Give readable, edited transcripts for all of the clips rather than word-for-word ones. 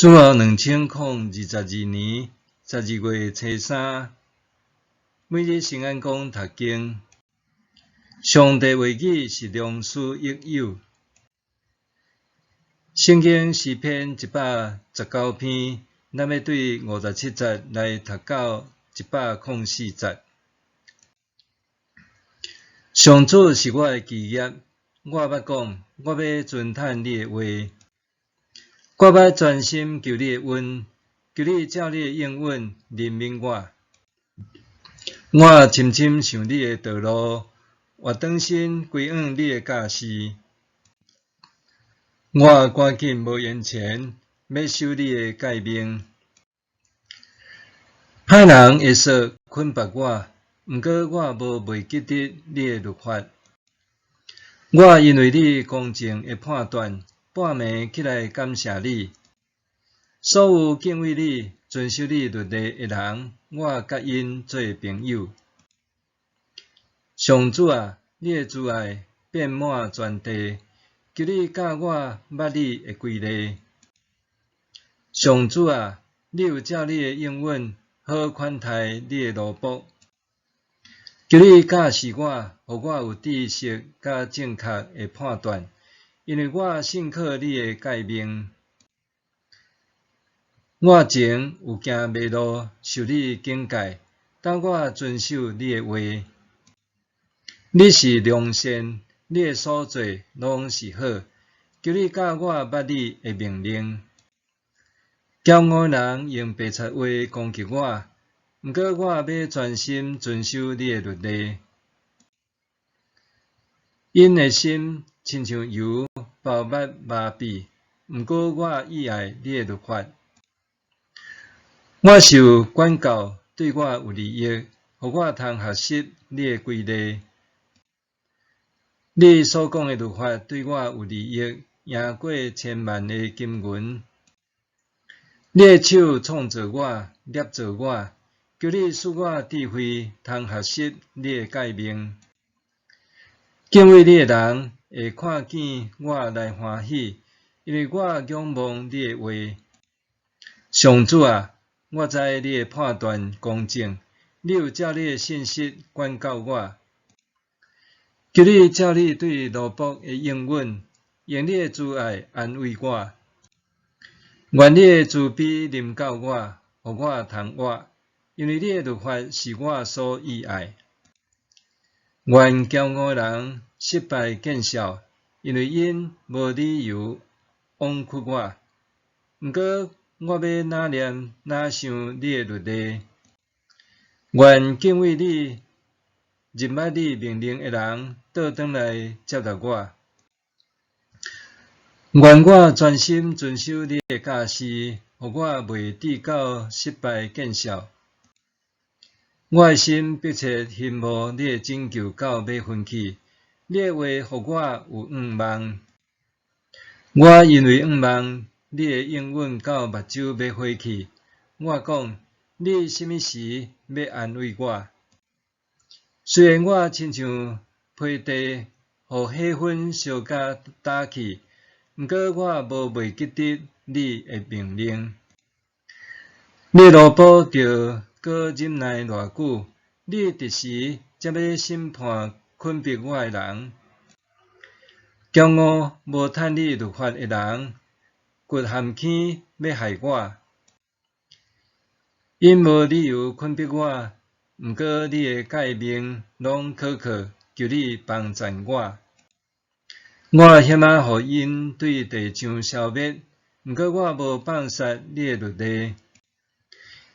主後2022年12月初三，每日聖安講讀經。上帝話語是良師益友。聖經詩篇119篇，咱欲對57節來讀到104節。上主是我的基業，我捌講，我欲遵趁你的話。我欲專心求你的恩，求你照你的應允憐憫我。我深深想你的道路，活轉身歸向你的教示。我趕緊無閒錢，欲守你的誡命。歹人的索捆縛我，毋過我無袂記得你的律法。我因為你公正的判斷，半暝起來感謝你。所有敬畏你、遵守你律例的人，我佮𪜶做朋友。上主啊，你的慈愛遍滿全地，求你教我捌你的規例。上主啊，你有照你的應允好款待你的奴僕。求你教示我，予我有知識佮正確的判斷，因為我信靠你的誡命。我前有行迷路，受你警戒，教我遵守你的話。你是良善，你的所做攏是好，求你教我捌你的命令。驕傲人用白賊話攻擊我，毋過我欲專心遵守你的律例。𪜶的心親像油包抹麻痹，毋過我意愛你的律法。我受管教對我有利益，予我通學習你的規例。你所講的律法對我有利益，贏過千萬的金銀。你的手創造我，捏造我，求你賜我智慧，通學習你的誡命。敬畏你的人會看見我來歡喜，因為我仰望你的話。上主啊，我知你的判斷公正，你有照你的信實管教我。求你照你對奴僕的應允，用你的慈愛安慰我。願你的慈悲臨到我，予我通活，因為你的律法是我所意愛。願驕傲人失敗見笑，因為𪜶無理由枉屈我。毋過我欲哪念哪想你的律例。願敬畏你、認捌你命令的人倒轉來接納我。願我專心遵守你的教示，予我袂致到失敗見笑。我的心迫切欣慕你的拯救到欲昏去，你的話予我有向望。我因為向望你的應允到目睭欲花去，我講，你啥物時欲安慰我？雖然我親像皮地，予火焚燒甲焦去，毋過我無袂記得你的命令。你奴僕著閣忍耐偌久？你佇時才欲審判困迫我的人？驕傲無趁你律法的人，掘陷坑欲害我。𪜶無理由困迫我，毋過你的誡命攏可靠，求你幫贊我。我險仔予𪜶對地上消滅，毋過我無放殺你的律例。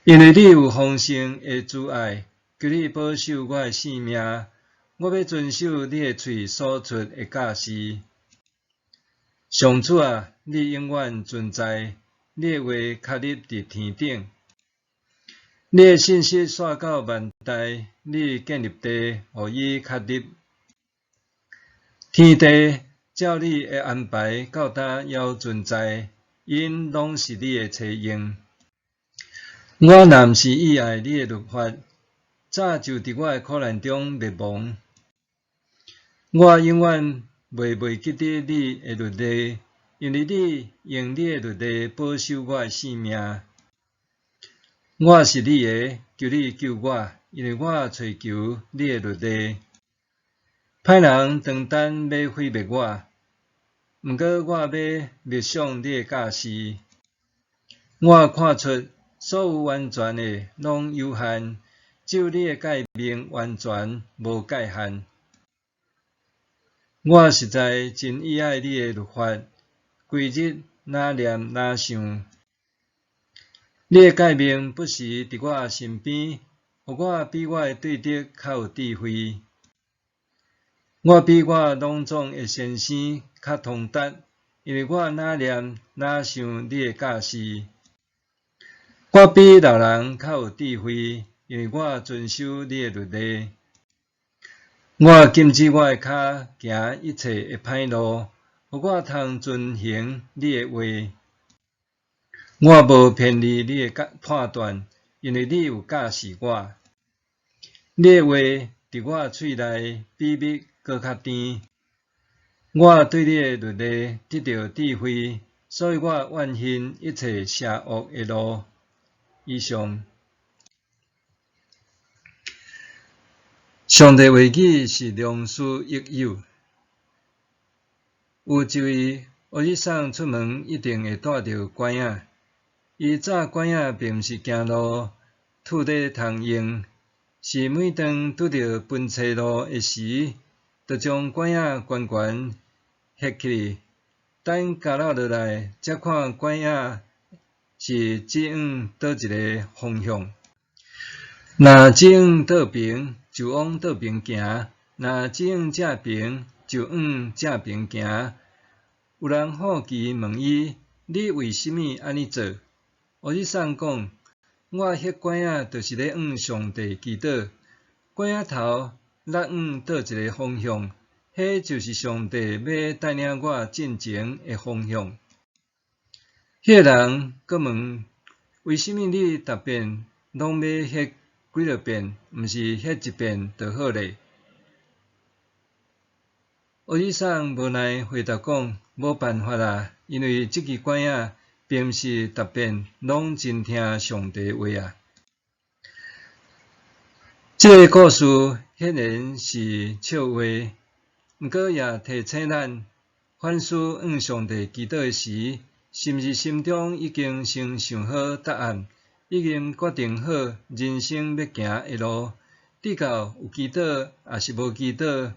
因為你有豐盛的慈愛，求你保守我的性命。我欲遵守你的喙所出的教示。上主啊，你永遠存在，你的話確立佇天頂。你的信實紲到萬代，你建立地，予伊確立。天地照你的安排到今猶存在，𪜶攏是你的差用。我若毋是意愛你的律法，早就佇我的苦難中滅亡。我永遠袂袂記得你的律例，因為你用你的律例保守我的性命。我是你的，求你救我，因為我揣求你的律例。歹人當等欲毀滅我，毋過我欲默想你的教示。我看出所有完全的攏有限，只有你的誡命完全無界限。我實在真喜愛你的律法，規日若念若想。你的誡命不時佇我身邊，予我比我的對敵較有智慧。我比我攏總的先生較通達，因為我若念若想你的教示。我比老人較有智慧，因為我遵守你的律例。我禁止我的跤行一切的歹路，予我通遵行你的話。我無偏離你的判斷，因為你有教示我。你的話佇我喙內比蜜閣較甜。我對你的律例得著智慧，所以我怨恨一切邪惡的路。以上。上帝話語是良師益友。有一位學日桑出門一定會帶著拐仔。伊紮拐仔並毋是行路吐咧通用，是每當拄著分岔路的時，就將拐仔懸懸彼起去，等交落落來，才看拐仔是指向佗一个方向。若指向倒爿，就往倒爿行；若指向正爿，就向正爿行。有人好奇問伊：你為啥物按呢做？烏日桑講：我彼拐仔就是咧向上帝祈禱，拐仔頭落向佗一个方向，彼就是上帝欲帶領我進前的方向。彼个人閣問：為啥物你逐遍攏欲彼幾落遍，毋是彼一遍就好咧？烏日桑無奈回答講：無辦法啦，因為這支拐仔並毋是逐遍攏真聽上帝話啊。這个故事顯然是笑話，毋過也提醒咱，反思向上帝祈禱的時，是毋是心中已經先想好答案，已經決定好人生欲行的路，直到有祈禱抑是無祈禱，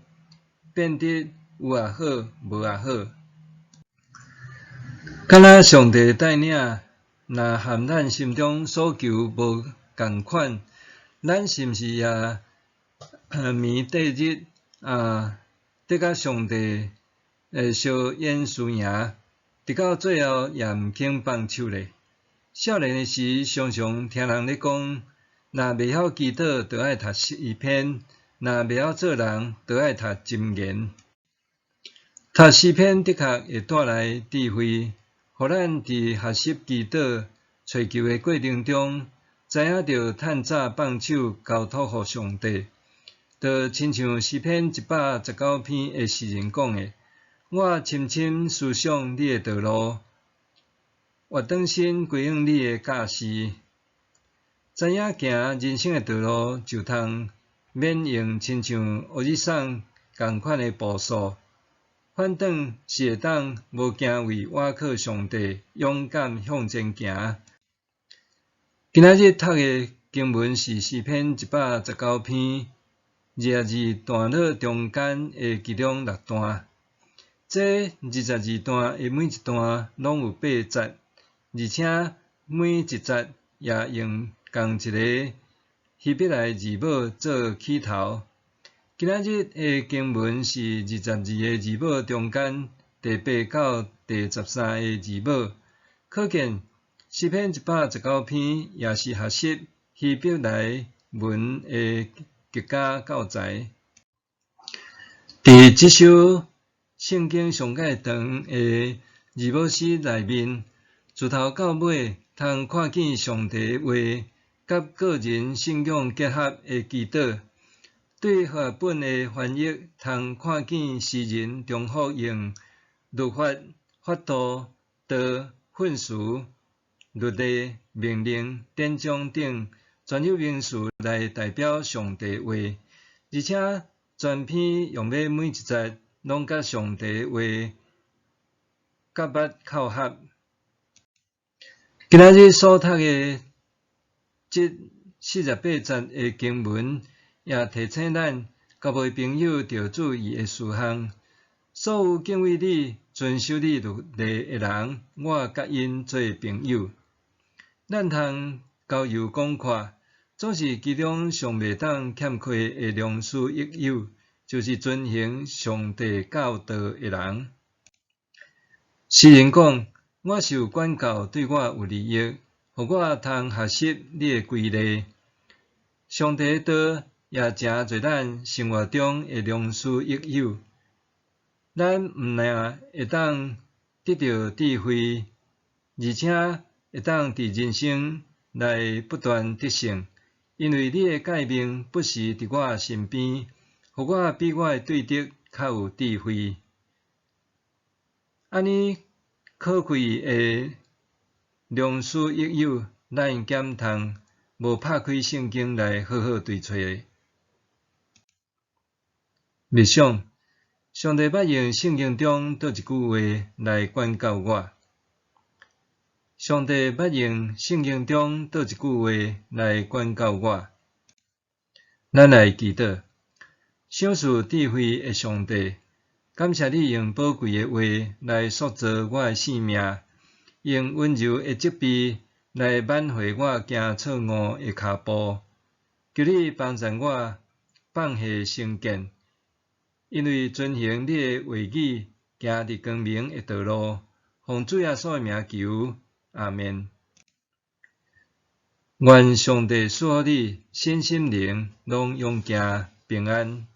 變得有也好，無也好。敢若上帝帶領，若和咱心中所求無仝款，咱是毋是也暝綴日啊，咧佮上帝相演輸贏，直到最後也毋肯放手咧？少年的時，常常聽人咧講，若袂曉祈禱，就愛讀詩篇；若袂曉做人，就愛讀箴言。讀詩篇的確會帶來智慧，予咱佇學習祈禱、揣求的過程中，知影著趁早放手交託予上帝。就親像詩篇119篇的詩人講的：我深深思想你的道路，活轉身歸向你的教示。知影行人生的道路，就通免用親像烏日桑仝款的步數，反轉是會當無驚畏倚靠上帝，勇敢向前行。今仔日讀的經文是詩篇119篇22段落中間的其中六段。這22段的每一段攏有八節，而且每一節也用仝一个希伯來字母做起頭。今仔日的經文是22个字母中間第八到第13个字母，可見詩篇119篇也是學習希伯來文的極佳教材。佇這首聖經上蓋長的字母詩內面，自頭到尾通看見上帝話佮個人信仰結合的祈禱。對和合本的翻譯，通看見詩人重複用律法、法度、道、訓詞、律例、命令、典章等專有名詞來代表上帝話，而且全篇用欲每一節攏佮上帝話結密扣合。今仔日所讀的這48節的經文，也提醒咱交袂朋友著注意的事項。所有敬畏你、遵守你律例的人，我佮𪜶做朋友。咱通交遊廣闊，總是其中上袂當欠缺的良師益友，就是遵行上帝教導的人。詩人講：我受管教對我有利益，予我通學習你的規例。上帝的道也成做咱生活中的良師益友。咱毋但會當得著智慧，而且會當佇人生來不斷得勝，因為你的誡命不時佇我身邊，予我比我的對敵較有智慧。按呢可貴的良師益友，咱敢通無拍開聖經來好好對揣的。默想，上帝捌用聖經中佗一句話來管教我？上帝捌用聖經中佗一句話來管教我？咱來祈禱，賞賜智慧的上帝，感謝你用寶貴的話來塑造我的生命，用溫柔的責備來挽回我行錯誤的跤步。求你幫助我放下成見，因為遵行你的話語，行佇光明的道路。奉主耶穌的名求，阿們。願上帝賜予你身心靈攏勇健平安。